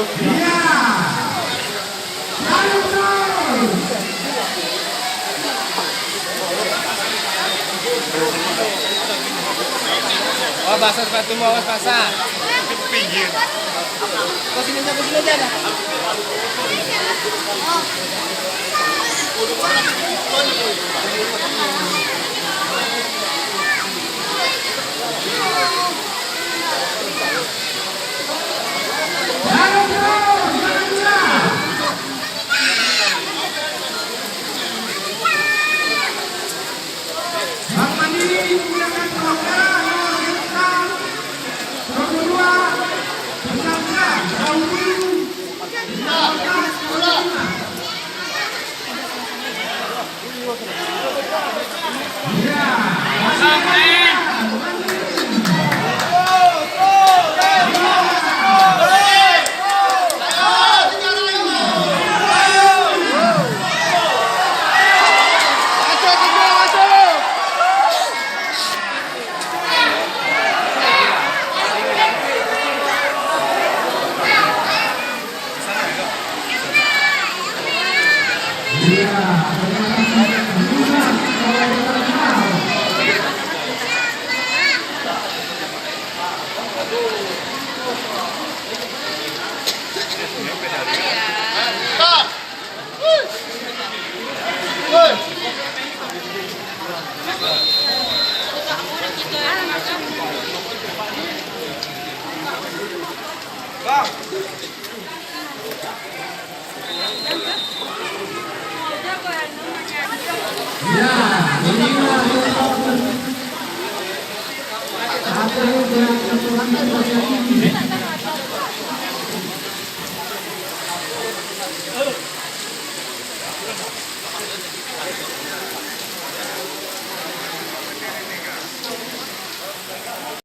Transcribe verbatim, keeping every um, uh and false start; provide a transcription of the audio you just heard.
Ya. Oh, basah sepatu mau, awas basah. Pinggir. Ke sini aja, ke sini aja dah. Bang Mandi menggunakan pengacara nomor hitam, nomor dua, pengacara Saudi, nomor empat, nomor lima.